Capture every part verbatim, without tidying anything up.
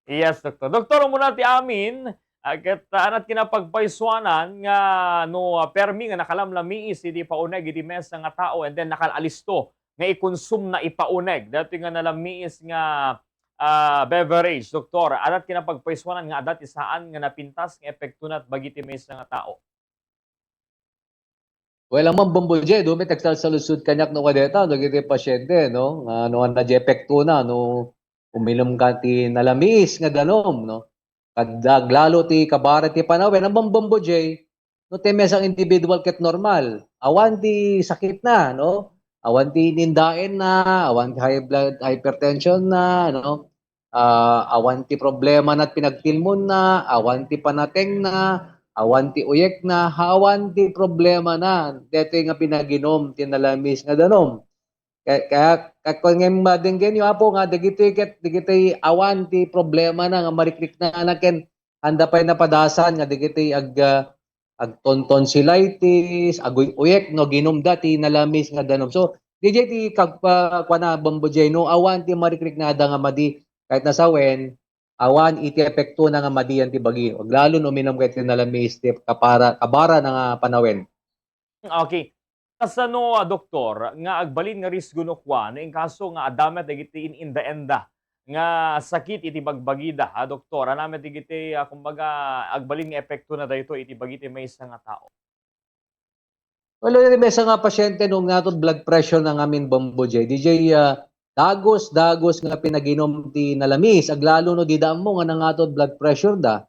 Yes, Doktor. Doktor, umuna ti amin, ah, ket, ah, anat kinapagpaysuanan nga no, ah, permi nga nakalamlamiis iti pauneg iti mesa nga tao and then nakaalisto nga ikonsumna ipauneg datoy nga nalamiis nga, ah, beverage, Doktor. Anat kinapagpaysuanan nga adda ti saan nga napintas nga epektona bagi ti mesa nga tao. Well, ammom, Bombo J, dumi ti agsalsaludsod kaniak no kadeta, dagiti pasyente, no? Nga no, ania ti epektona, no, uminum ka ti nalamiis nga danum, no? Kad-, aglalo ti kabara ti panawen, ammom, Bombo J, no, ti mesa nga individual ket normal. Awan ti sakitna, no? Awan ti inindaenna, awan ti high blood, hypertension na, no? Ah, awan ti problemana ti pinagtilmonna, awan ti panatengna, awan ti uyekna, awan ti problemana detoy nga pinaginum ti nalamiis nga danum. Kaya, kaya, kaya kung nga madenggenyo, Apo, nga dagitoy ket, dagitoy awan ti problemana nga marikriknana ken anda pay napadasan nga dagitoy ag-, ah, agtontonsillitis, aguy-uyek no ginumda ti nalamiis nga danum. So, diay ti kag-, pa-, kuana, Bombo J, no awan ti marikriknada nga madi, ket no sawen, awan iti epektona nga madian ti bagi. Aglalo no uminum ket ti nalamiis ti kapara-, kabarana nga panawen. Okay. Kasano, ah, doktor, nga agbalin nga risgo no kua, no inkaso nga adda met dagiti in-indaenda nga sakit iti bagbagida, ah, doktor? Ania met dagiti, ah, kumbaga, agbalin nga epektona daytoy iti bagi ti maysa nga tao? Well, iti maysa nga pasyente no, natod blood pressure na ngamin, Bombo J. Diay, ah, dagus-dagus nga pinaginum ti nalamiis, aglalo no dida ammo nga nangatod blood pressure da.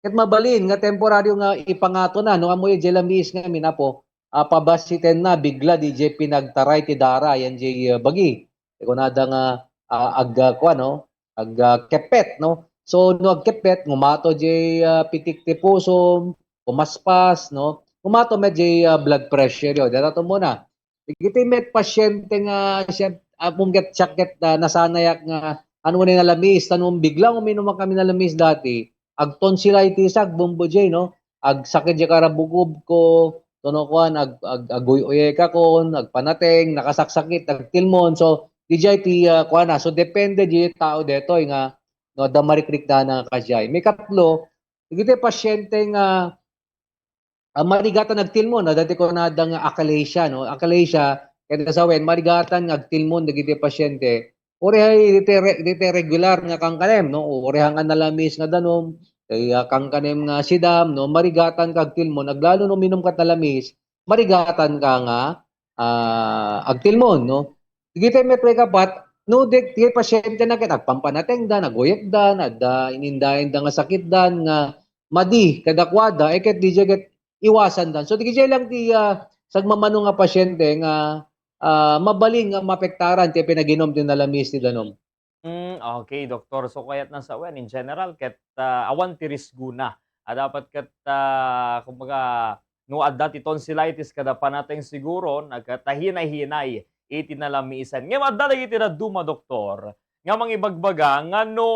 Ket mabalin nga temporaryo nga ipangatona, no? Ammoyo, diay lamiis ngamin, Apo, ah, pabasitenna bigla diay pinagtaray ti dara, yan diay, ah, bagi. Ti kunada nga, ah, ag-, ah, kuan, no? Ag-, ah, keppet, no? So, no agkeppet, ngumato diay, ah, pitik ti pusom, kumaspas, no? Ngumato met diay, ah, blood pressure yo. Datato muna. Dagiti met pasyente nga siya, ah, ammom ket siak ket, ah, nasanayak nga, ano, ni nalamiis, ta no biglang uminum kami nalamiis dati, agtonsillitis ak, Bombo J, no? Agsakit diay karabukobko, no, kuan, ag-, ag-, aguy-uyekakon, agpanateng, nakasaksakit, agtilmon. So, diay ti, ah, kuana. So, depende diay tao detoy nga, no, adda marikriknana nga kasiay. Maikatlo, dagiti pasyente nga ah, marigatan agtilmon, adda ti kunada nga achalasia, no? Achalasia, ket sawen, marigatan nga agtilmon dagiti pasyente. Uray diti re-, diti regular nga kankanem, no? Uray nga nalamiis nga danum, kay, ah, kankanem nga sidam, no? Marigatan ka agtilmon, aglalo no uminum ka nalamiis, marigatan ka nga, ah, agtilmon, no? Dagiti met maikapat, no, di, di pasyente na ket agpampanatengda, naguyekda, adda inindaenda nga sakitdan nga madi kadakuada, eh, ket diay ket iwasandan. So, diay lang ti, ah, sagmamano nga pasyente nga, ah, mabalin nga maapektaran ti pinaginum ti nalamiis ti danum. Hmm, okay, doktor. So, kayatna sawen, in general, ket, ah, awan ti risgona. Ah, dapat ket, ah, kumbaga, no adda ti tonsillitis kada panateng siguro, nagkatahinay-hinay iti nalamiisan. Ngem adda dagiti dadduma, doktor, nga mangibagbaga nga no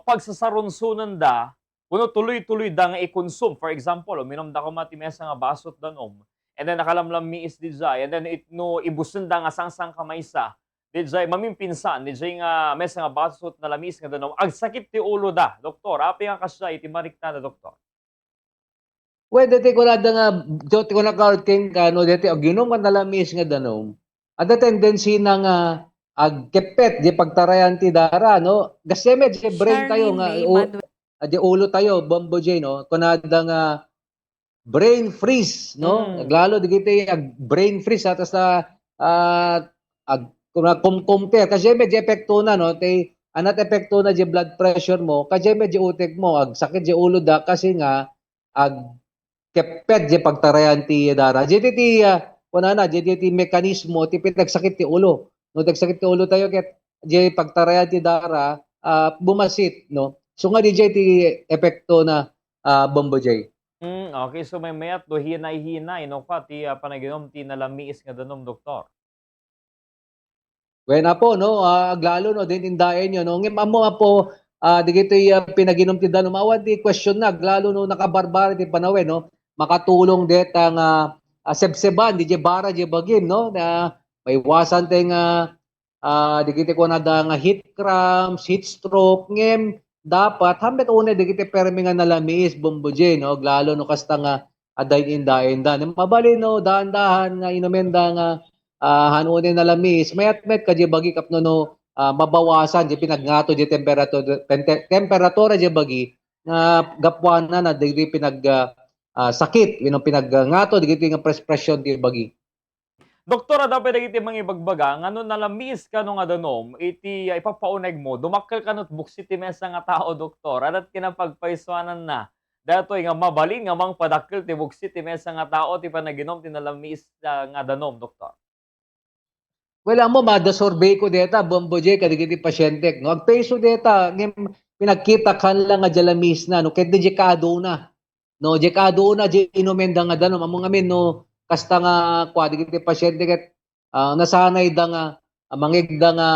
pagsasarunsonenda, wenno tuloy-tuloyda nga ikonsum. For example, uminumda koma ti maysa nga basot danum, and then nakalamlamiis diay, and then it-, no ibusenda nga sangsankamaysa diay, mamimpinsan diay nga maysa nga basot nalamiis nga danum, agsakit ti uloda, doktor. Apay nga kasdiay iti mariknada, doktor? Well, deti kunada nga, deti kunada nga, King, kano, deti aginum ka nalamiis nga danum, adda tendency na nga agkeppet diay pagtarayan ti dara, no? Gastiay met diay brain tayo nga, Charlene May o, Manuel. Ah, diay ulo tayo, Bombo J, no? Kunada nga brain freeze, no? Mm. Aglalo dagiti ag-, brain freeze, ha, tas, ah, ah, ag-, kuna-, kum-, compare. Kasi may diay epektona, no? Ti, anat epektona diay blood pressure mo, kasi may diay utek mo, agsakit diay uloda, kasi nga, agkeppet diay pagtarayan ti dara. Diay ti, ah, kunana, diay ti mekanismo ti pinagsakit ti ulo. No, ti agsakit ti ulo tayo ket diay pagtarayan ti dara, ah, bumasit, no? So nga diay ti epektona, ah, Bombo J. Hmm, okay. So, maymayat no hinay-hinay, no, kua ti, ah, panaginum ti nalamiis nga danum, doktor? Wen, Apo, no, ah, aglalo, no, din indaen yo, no. Ngem ammo, Apo, ah, digitoy, ah, pinaginum ti danum, awan ti question na, aglalo, no, nakabarbar ti panawen, no. Makatulong deta nga, ah, sebseban, diay bara, diay bagim, no, na maiwasan tay nga, ah, digiti kunada nga heat cramps, heat stroke, ngem dapat, haan met unay dagiti permi nga nalamiis, Bombo J, no? Lalo no kasta nga adda indainda. Mabalin, no, dahan-dahan nga inumenda nga, ah, haan unay nalamiis, mayat met kadi bagi tapno, no, ah, mabawasan di pinagngato di temperatura, pente-, temperatura di bagi nga gapuanan na dagiti pinag, ah, ah, sakit wenno pinagngato dagiti nga prespresyon ti bagi. Doktor, adda pay dagiti mangibagbaga nga no nalamiis kano nga danum iti, ah, ipapaunegmo, dumakkel kano ti buksit ti maysa nga tao, doktor. Adda ti kinapagpaysuananna daytoy nga mabalin nga mangpadakkel ti buksit ti maysa nga tao ti panaginum ti nalamiis, ah, nga danum, doktor? Well, ammo, mada survey ko deta, Bombo J, kadagiti pasientek, no? Agpayso deta, ngem pinagkitak haan lang nga dia lamisna, no? Ket di kaaddona. No, di kaaddona, di inumenda nga danum. Ammo ngamin, no, kasta nga, kua, dagiti pasiente ket, ah, nasanayda nga, ah, mangegda nga,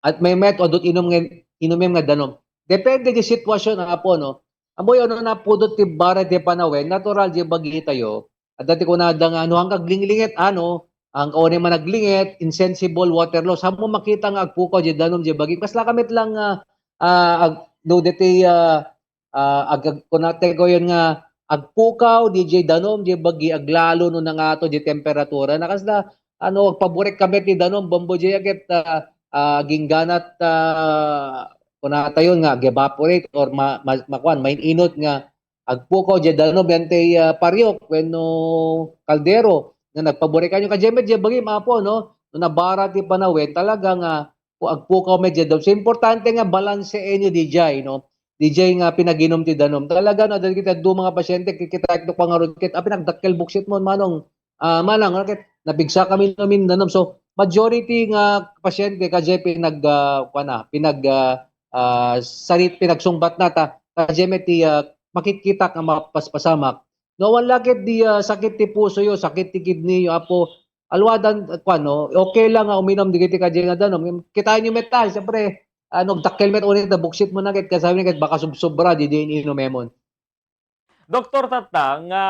at may met, adut inum nga, inumem nga danum. Depende di sitwasyon, apo, no? Ammoy, no napudot ti bara ti panawen, natural di bagitayo. Adda ti kunada nga, no, hangka aglinglinget, ano, hangka unay man aglingit, insensible, water loss. Ammo makita nga agpukaw di danum di bagi. Kasla ka met lang nga, ah, ag-, no, deti, ah, ah, ag-, ag-, kunate ko yun nga, agpukaw, di jay danum, di bagi, aglalo no nangato, di temperatura. Na kasla, ano, agpaburek ka met ti danum, Bombo J, ket, ah, ah, agingganat, ah, kunata yun nga, ag-evaporate or ma-, ma-, makuan, maininot nga, agpukaw, di danum, yan ti, ah, pariok, wenno kaldero, nga nagpaburek kanyo. Kadi met, di bagi, mapo, no? No nabara ti panawen, talaga nga, o agpukaw met di danum. So, importante nga balanseenyo di jay, no? Di jay nga pinaginum ti danum. Talaga, no, dagiti dadduma nga pasiente, kikitaek no pangarod ket, ah, pinagdakkel buksit mo, manong, ah, manang, no, ket napigsa kami no mindanum. So, majority nga pasiente, kadi pinag, ah, kuana, pinag, ah, ah, sarit, pinagsungbat na ta, kadi met ti, ah, makitkitak nga mapaspasamak. No, awan la ket di, ah, sakit ti pusoyo, sakit ti kidneyyo, apo, aluadan, kuan, no, okay lang nga uminum digiti kadi nga danum. Kitaenyo met ta, siyempre, ah, no, agdakkel met unay ta buksit mo na ket, kasano ket baka subsobra di, di inumemon. Doktor Tatang, nga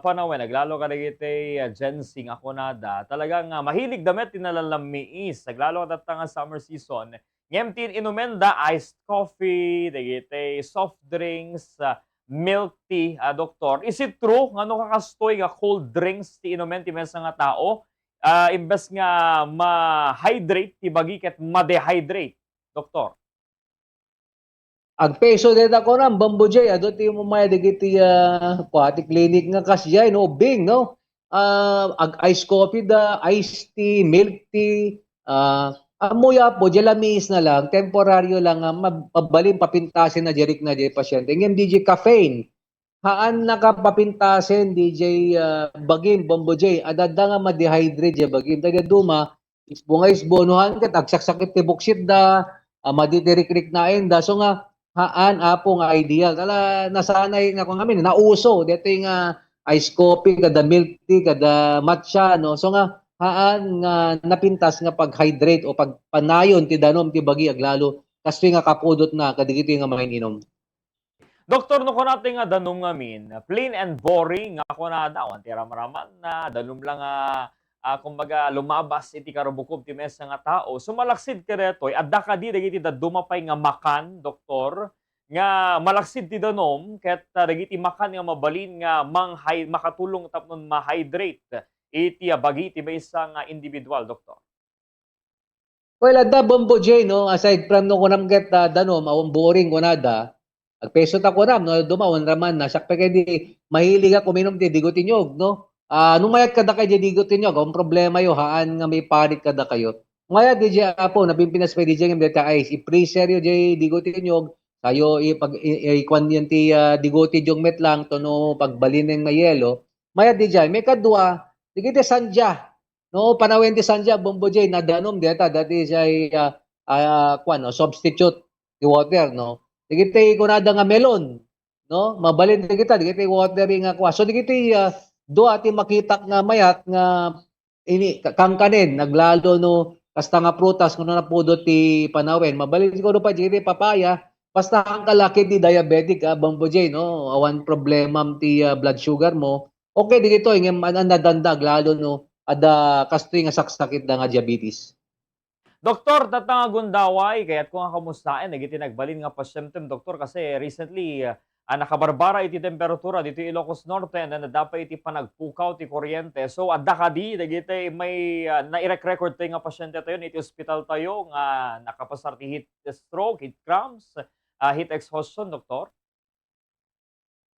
panawen, aglalo kadagiti, ah, Gen Z nga kunada, talaga nga mahilig da met ti nalalamiis, aglalo Tatang nga summer season. Ngem ti inumenda, iced coffee, dagiti soft drinks, ah, milk tea, ah, doktor. Is it true nga no kakastoy nga cold drinks ti inumen ti maysa nga tao, ah, imbes nga ma-hydrate ti bagi ket ma-dehydrate, doktor? Agpayso dayta kunam, Bombo J, adu ti umay dagiti, ah, kua, ti clinic nga kas jay, no, Bing, no? Ah, ag-ice coffee da, iced tea, milk tea, ah, ammo ya po, di lamiis na lang, temporaryo lang, ah, mab-, mabalin papintasen na di rikna di pasyente. Ngem di di caffeine, haan na ka papintasen, di jay, ah, bagim, Bombo J, adda nga ma-dehydrate di bagim. Dagiti duma, isbo nga isbo, no, haan ket agsaksakit ti buksit da, ah, madi ti rikriknaen da. So nga, haan, apo, nga ideal. Tala, nasanay nga, kung amin, nauso, detoy nga ice coffee, kada milk tea, kada matcha, no? So nga, haan nga napintas nga pag-hydrate o pagpanayon ti danum ti bagi aglalo, kastoy nga kapudot na, kadagitoy nga maininum. Doktor, no kunata nga danum ngamin, plain and boring nga kunada, awan ti ramraman na, danum lang nga, ah, kumbaga, lumabas iti karubukub ti maysa nga tao. So, malaksid kadetoy, adda kadi dagiti dadduma pay nga makan, doktor, nga malaksid ti danum, ket, ah, dagiti makan nga mabalin nga manghay-, makatulong tapno ma-hydrate iti, ah, bagi ti maysa nga individual, doktor? Well, adda, Bombo J, no? Aside from no kunam ket, ah, danum, awan boring kunada. Agpayso ta kunam, no? Duma, awan raman na. Siak pay kadi, mahilig ak uminum ti digutinyog, no? Ah, no mayat kadakayo di digutinyog, awan problema yo, haan nga maiparit kadakayo. Mayat di jay, apo, napimpinas pay di jay, ngem deta ice, i-freezer yo jay digutinyog, kayo ipag-, i-, i-, ikuan yan ti, ah, digutinyog met lang, to no, pagbalinen nga yelo. Mayat di jay, maikadua, dagiti sandia, no, panawen ti sandia, Bombo J, nadanum deta, dati say, ah, ah, kuan, no, substitute ti water, no. Dagiti kunada nga melon, no, mabalin dagita, dagiti watery nga kua. So, dagiti, ah, dua ti makitak nga mayat nga ini, ka-, kankanen, naglalo, no, kasta nga prutas, kuno napudot ti panawen. Mabalin siguro pay, dagiti papaya, basta haan ka la ket di diabetic, ah, Bombo J, no, awan problemam ti, ah, blood sugar mo. Okay, dagitoy, ngem an-, an-, nadanda, aglalo, no, adda kastoy nga saksakit da nga diabetes. Doktor, tatta nga gundaway, kayatko nga kamustaen dagiti nagbalin nga pasyente, Doktor, kasi recently, ah, nakabarbara iti temperatura dito Ilocos Norte, and then nadapa iti panagpukaw ti kuryente. So, adda kadi dagiti may, ah, nairek-record tayo nga pasyente tayo iti ospital tayo nga nakapasar ti heat stroke, heat cramps, ah, heat exhaustion, Doktor?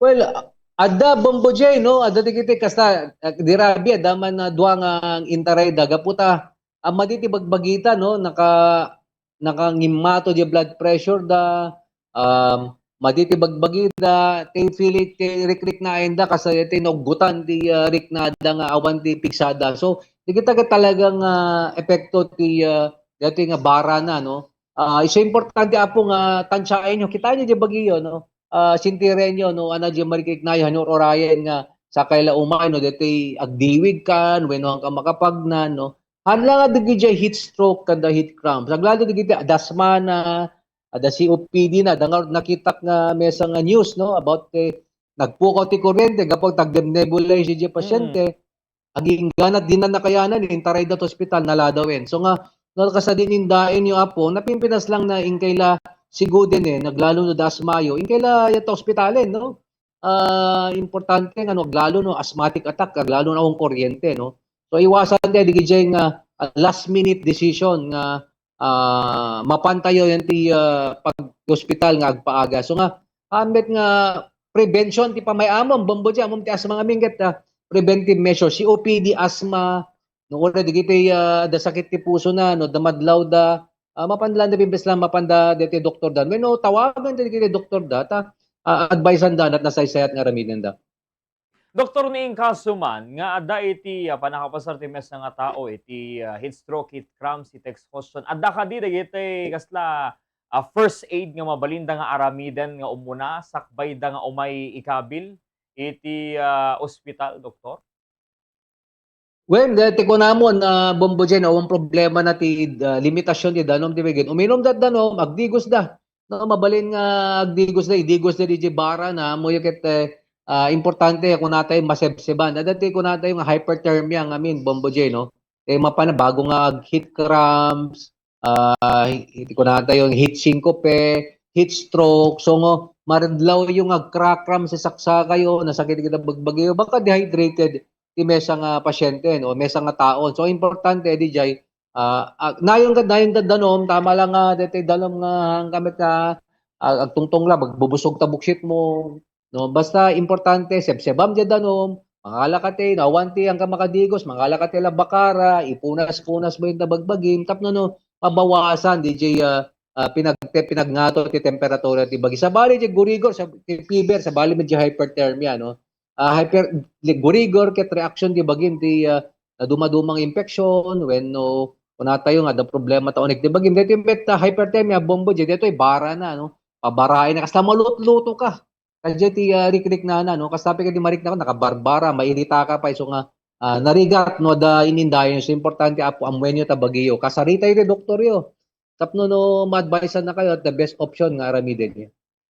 Well, adda Bombo J, no? Adda dagiti kasta, ah, di rabi, adda man, ah, dua nga intaray da. Gapu ta, ah, madi ti bagbagita, no? Naka-, nakangimmato di blood pressure da, um, madi ti bagbagida, ti feeling ti rikrik na ayan da, kasi ti nauggutan ti, ah, riknada nga awan ti pigsada. So, dagita ket talagang, ah, epekto ti, ah, dati nga bara na, no? Ah, isu importante, Apo, nga tansiaenyo, kitaenyo di bagiyo, no? Ah, sintirenyo, no? Ana di marikrik na, hanyo urayen nga sakay la umay, no? Dati agdiwig kan, wenno ka makapagnan, no? Haan la nga dagiti heat stroke kanda heat cramps. Aglalo dagiti dasma na, ada C O P D na, da nga nakitak nga mesa nga news, no? About ti nagpukaw ti kuryente, gapu ta agdem-nebulize di pasyente, agingganat di na nakayanan, intaray da ti ospital, naladawen. So nga, no, kasadi nindaenyo, Apo, napimpinas lang na inkay la siguden, eh, naglalo no da asmayo, inkay la yata ospitalen, no? Ah, importante nga, no, aglalo no asthmatic attack, aglalo na ang kuryente, no? So, iwasan tayo, di kay nga, ah, last minute decision nga, ah, mapan tayo yan ti, ah, pag-hospital nga agpaaga. So nga, ambet nga prevention ti pamay-amom, Bombo J, amom ti asma nga mingget, ah, preventive measure, C O P D, asthma, no, ura dagiti, ah, da sakit ti puso na, no, da madlaw da, ah, mapan la, nabimbes lang, mapan da, deti doktor da. Wenno, tawagan dagiti doktor da, ta, ah, advisean da, nat nasaysayat nga aramiden da. Doktor, ni inkaso man nga adda iti, ah, panakapasar ti mesa nga tao iti, ah, heat stroke, heat cramps, heat exhaustion, adda kadi dagiti kasla, ah, first aid nga mabalinda nga aramiden nga umuna sakbayda nga umay ikabil iti, ah, ospital, Doktor? Well, dahil ti kunamon, ah, Bombo Jen, awan problema na ti, ah, limitasyon ti danom ti bagin. Uminum da danom, agdigos da. No, mabalin nga agdigos da, idigos da di bara na, muyo ket, eh, ah, importante, kunatay masebseban. Adda ti kunatay nga hyperthermia nga amin, Bombo Jen, no? Eh, mapana, bago nga ag-heat cramps, ah, iti kunatayo, heat syncope, heat stroke. So, ngo, maridlaw yung agkrakram sa saksakayo, nasakit kita bagbagiyo, baka dehydrated ti mesa nga pasyente, no? Mesa nga taon. So, importante, di jay, ah, ah, nayon ka, nayon ka danom, tama lang nga, dete danom nga, hangkamit ka, ah, agtungtong lang, magbubusog ta buksit mo, no? Basta importante, sebsebam di danom, mangala ka ti, no, awan ti, ang ka makadigos, mangala ka ti la bakara, ipunas-punas mo yung tabagbagim, tapno, no, mabawasan, di jay, ah, ah, pinag-, te-, pinagngato ti temperatura ti bagi. Sabali, di gurigor, sa, ti fever, sabali, medyo hyperthermia, no? Ah, hyper, di gurigor, ket reaction ti bagim, ti, ah, naduma-dumang infection, wenno, kunatayo nga, da problema ta unik ti bagim. Dito yung met, ah, hyperthermia, Bombo J, dito ay bara na, no? Pabarain na, kasla malutluto ka. Kaya ti, ah, rikrik na na, no? Kas sabi ka di marik na, nakabarbara, mairita ka pa, iso nga, ah, narigat, no, da inindayon. So, importante, Apo, amwenyo ta bagiyo. Kasarita yung doktor yo. Tapno, no, ma-advise na kayo at the best option nga aramiden niyo.